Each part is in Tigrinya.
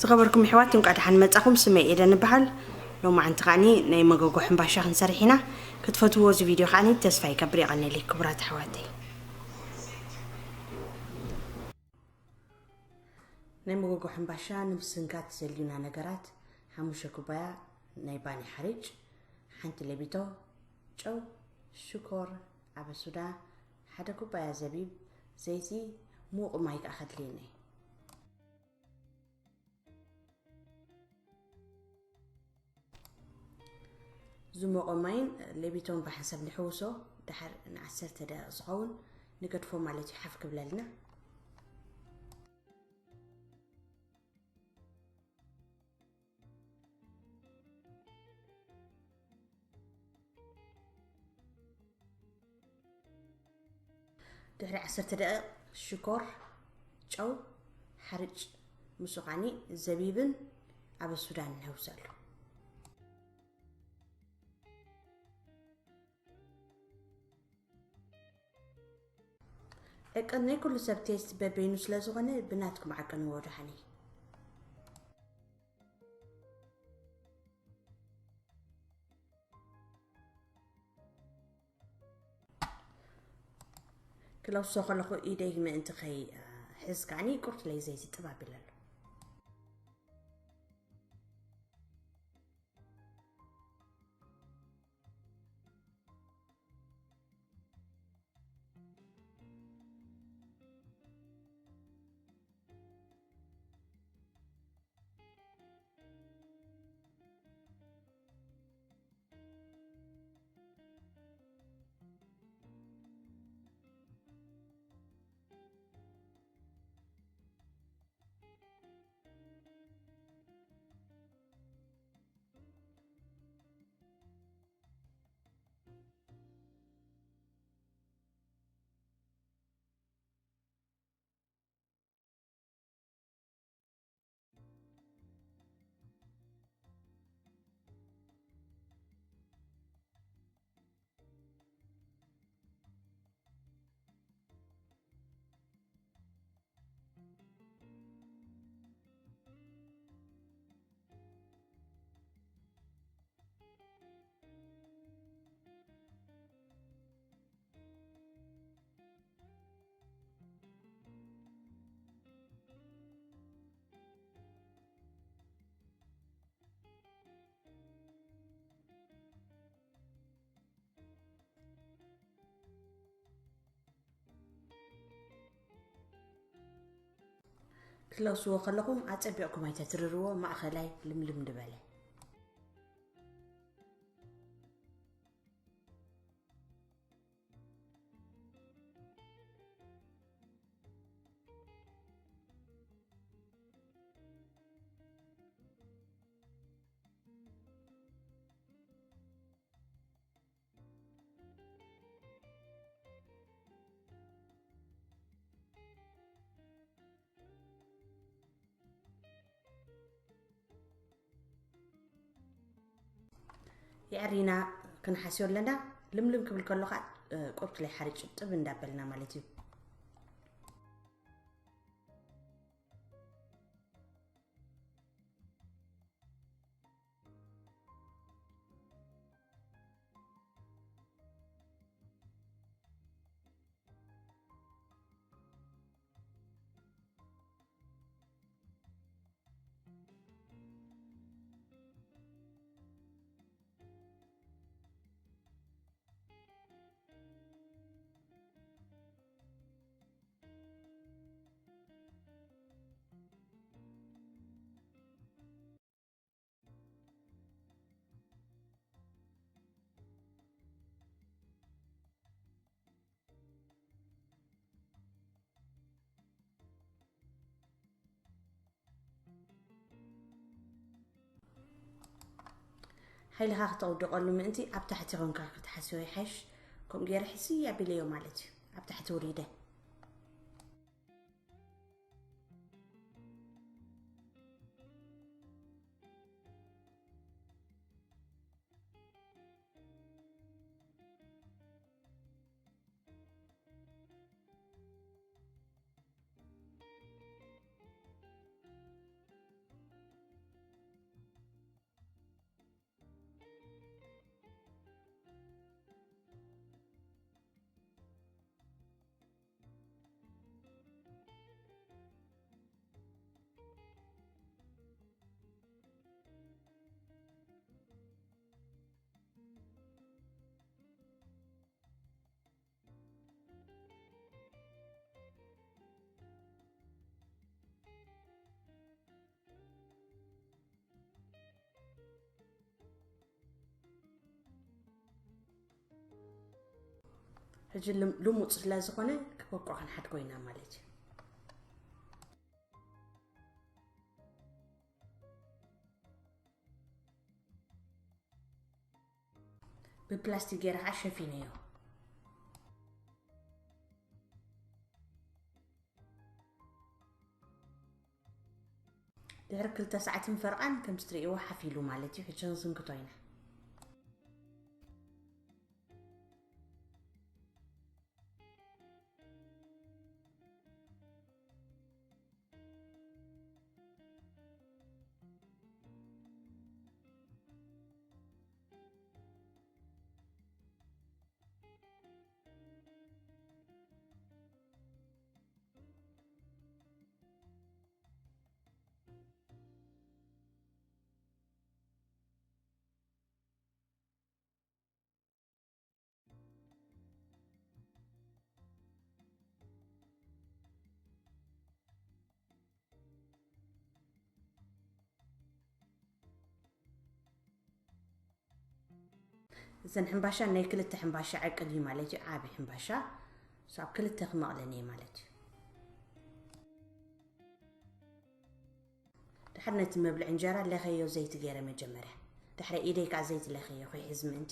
ዝኸበርኩም ኣሕዋት፣ እንኳዕ ደሓን መጻኹም። ስመይ ኤደን እበሃል። ሎማዓንቲ ከዓኒ ናይ መጎጎ ሕምባሻ ክንሰርሕ ኢና። ክትፈትውዎ እዚ ቪድዮ ከዓኒ ተስፋ ይገብር። የቐንየለይ ክቡራት ኣሕዋተይ። ናይ መጎጎ ሕምባሻ ንምስንካት ዘድልዩና ነገራት፣ ሓሙሽተ ኩባያ ናይ ባኒ ሓርጭ፣ ሓንቲ ሌቢቶ፣ ጨው፣ ሽኮር፣ ኣበሱዳ፣ ሓደ ኩባያ ዘቢብ፣ ዘይቲ፣ ሙቕ ማይ ከኣ ከድልየና እዩ። ዝሞቐ ማይን ሌቢቶን ብሓንሳብ ንሕውሶ፣ ድሓር ንዓሰርተ ደቂቕ ዝኸውን ንገድፎ ማለት እዩ፣ ሓፍ ክብለልና። ድሕሪ ዓሰርተ ደቂቕ ሽኮር፣ ጨው፣ ሓርጭ፣ ምስኡ ከዓኒ ዘቢብን ኣበሱዳን ንሕውሰሉ። ዕቅን ናይ ኩሉ ሰብ ቴስት በበይኑ ስለ ዝኾነ ብናትኩም ዓቅንዎ ደሓነይ። ክለውሶ ከለኹ ኢደይ ምእንቲ ከይ ሕዝ ከዓኒ ቁርትለይ ዘይቲ ጥብ ኣቢለ ኣሎ። ክትለውስዎ ከለኹም ኣጸቢቕኩም ኣይተትርርዎ፣ ማእኸላይ ልምልም ዝበለ። የዕሪና ክንሓስዮ ኣለና። ልምልም ክብል ከሎ ኸዓ፣ እ፣ ቁርትለይ ሓርጭ ጥብ እንዳበልና ማለት እዩ። ሓይልኻ ክተውድቐሉ ምእንቲ ኣብ ታሕቲ ኮንካ ክትሓስዮ ይሓይሽ። ከምኡ ገይረ ሕስይ ኣቢለዮ ማለት እዩ፣ ኣብ ታሕቲ ውሪደ። ሕጂ ልም- ልሙፅ ስለ ዝኾነ ክበቆ ክንሓድጎ ኢና ማለት እዩ። ብፕላስቲክ ገይረ ከዓ ሸፊነዮ። ድሕሪ ክልተ ሰዓትን ፈርቓን ከምዚ ትርእይዎ ሓፍ ኢሉ ማለት እዩ። ሕጂ ክንስንክቶ ኢና። እዘን ሕምባሻ ናይ ክልተ ሕምባሻ ዕቅድ እዩ ማለት እዩ። ዓቢ ሕምባሻ ሳብ ክልተ ክመቕለን እየ ማለት እዩ። ድሕር ነቲ መብልዕ እንጀራ ለኸዮ ዘይቲ ገይረ መጀመርያ። ድሕረ ኢደይ ከዓ ዘይቲ ለኸዮ ከይሕዝ ምእንቲ።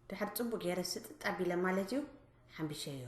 ድሕር ጽቡቅ ገይረ ስጥጥ ኣቢለ ማለት እዩ። ሓንቢሸዮ።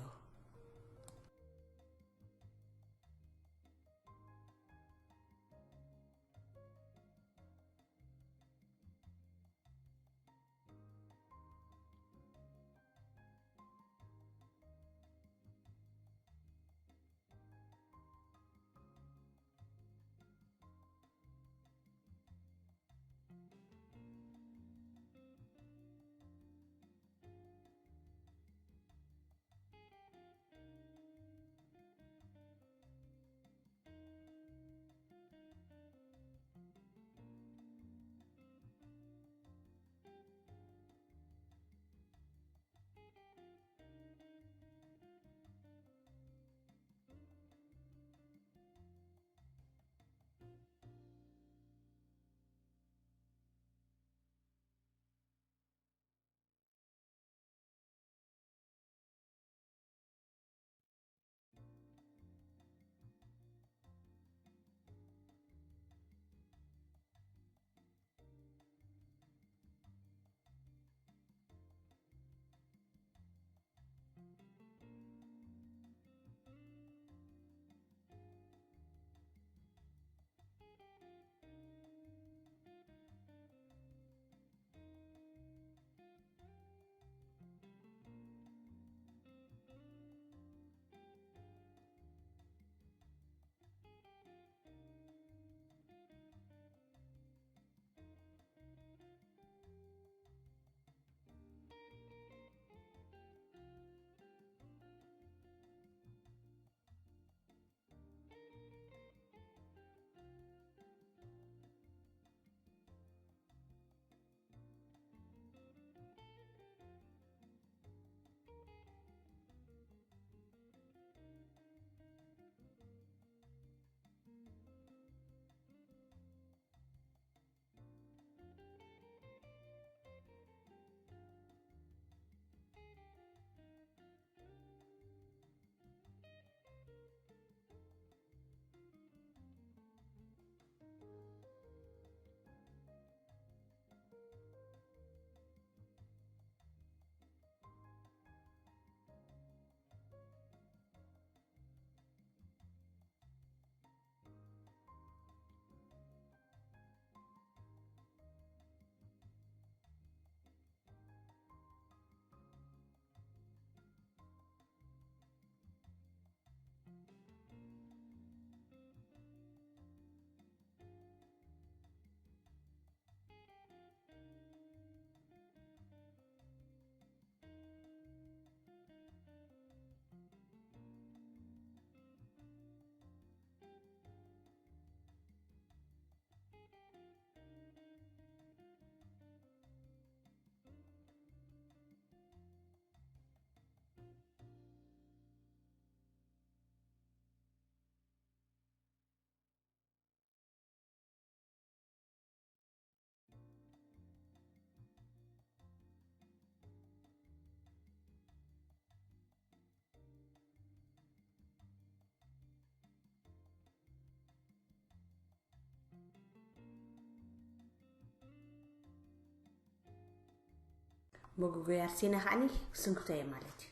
መጎጎ ኣርሲና ከዓኒ ክስንክቶ እየ ማለት እዩ።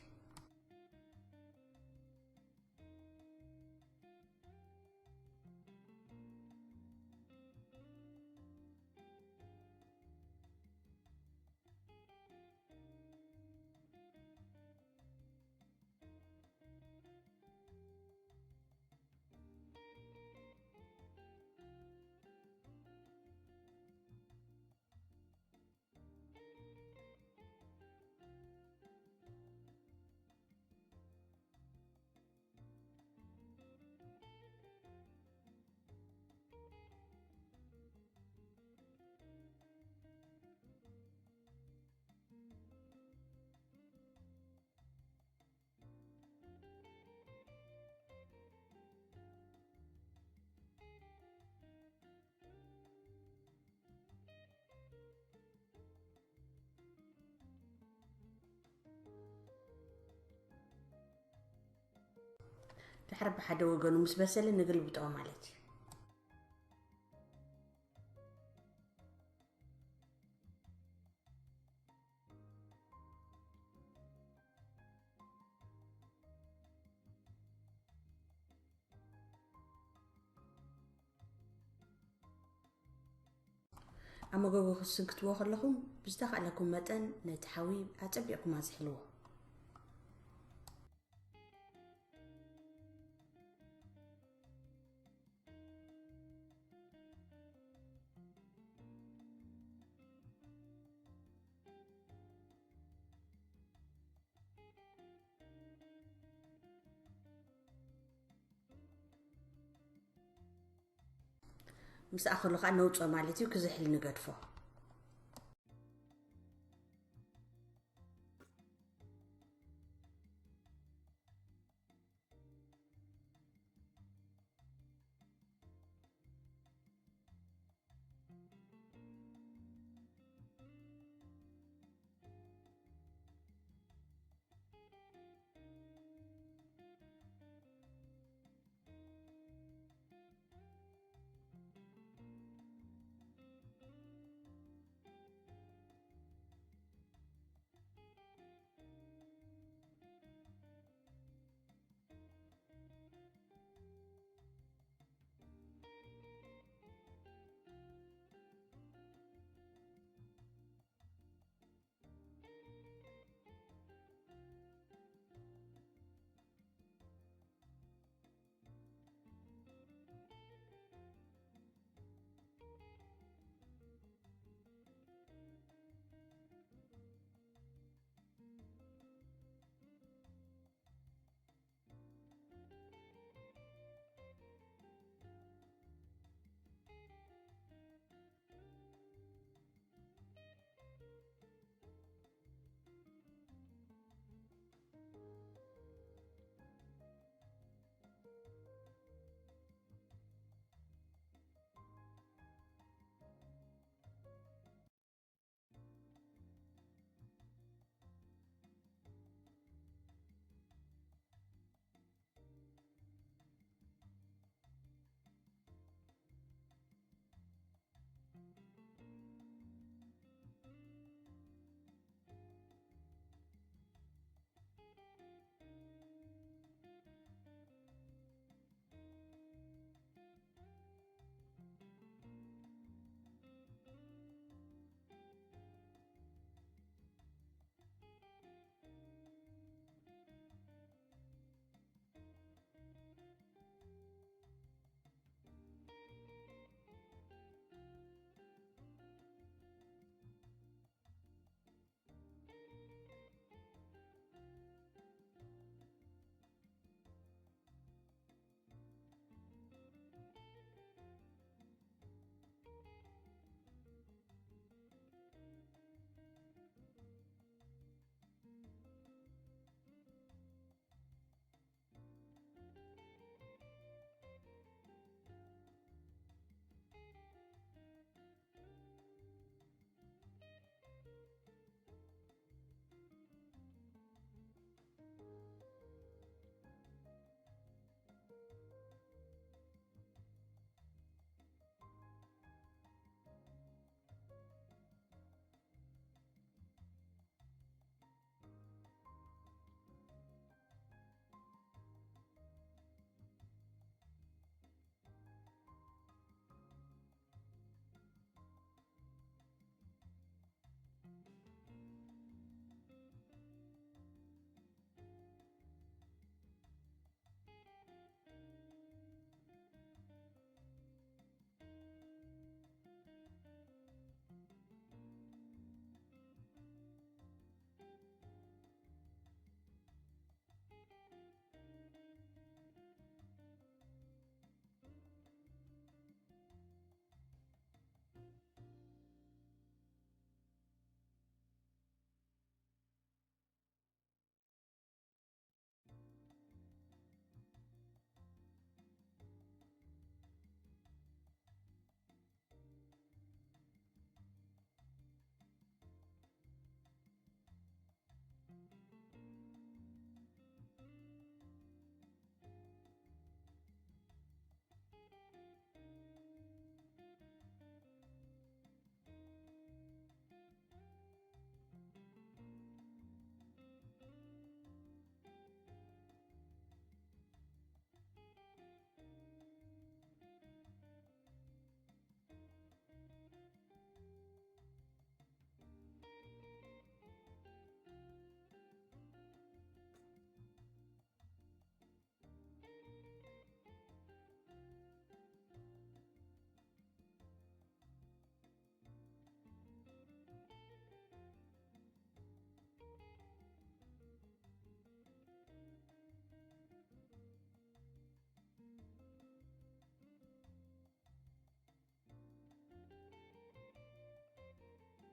ድሕሪ ብሓደ ወገኑ ምስ በሰለ ንግልብጦ ማለት እዩ። ኣብ መጎጎ ክትስንክትዎ ከለኹም ብዝተኻእለኩም መጠን ነቲ ሓዊ ኣጸቢቕኩም ኣዝሕልዎ። ምስ ኣኸሉ ከዓ ነውፅኦ ማለት እዩ፣ ክዝሕል ንገድፎ።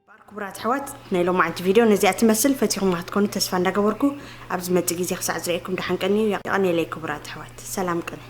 ክቡራት ኣሕዋት፣ ናይ ሎማዓንቲ ቪድዮ ነዚኣ ትመስል። ፈቲኹማ ክትኮኑ ተስፋ እንዳገበርኩ፣ ኣብ ዝመጽእ ግዜ ክሳዕ ዝርእየኩም ደሓን ቀንዩ። የቐንየለይ ክቡራት ኣሕዋት፣ ሰላም ቅነ።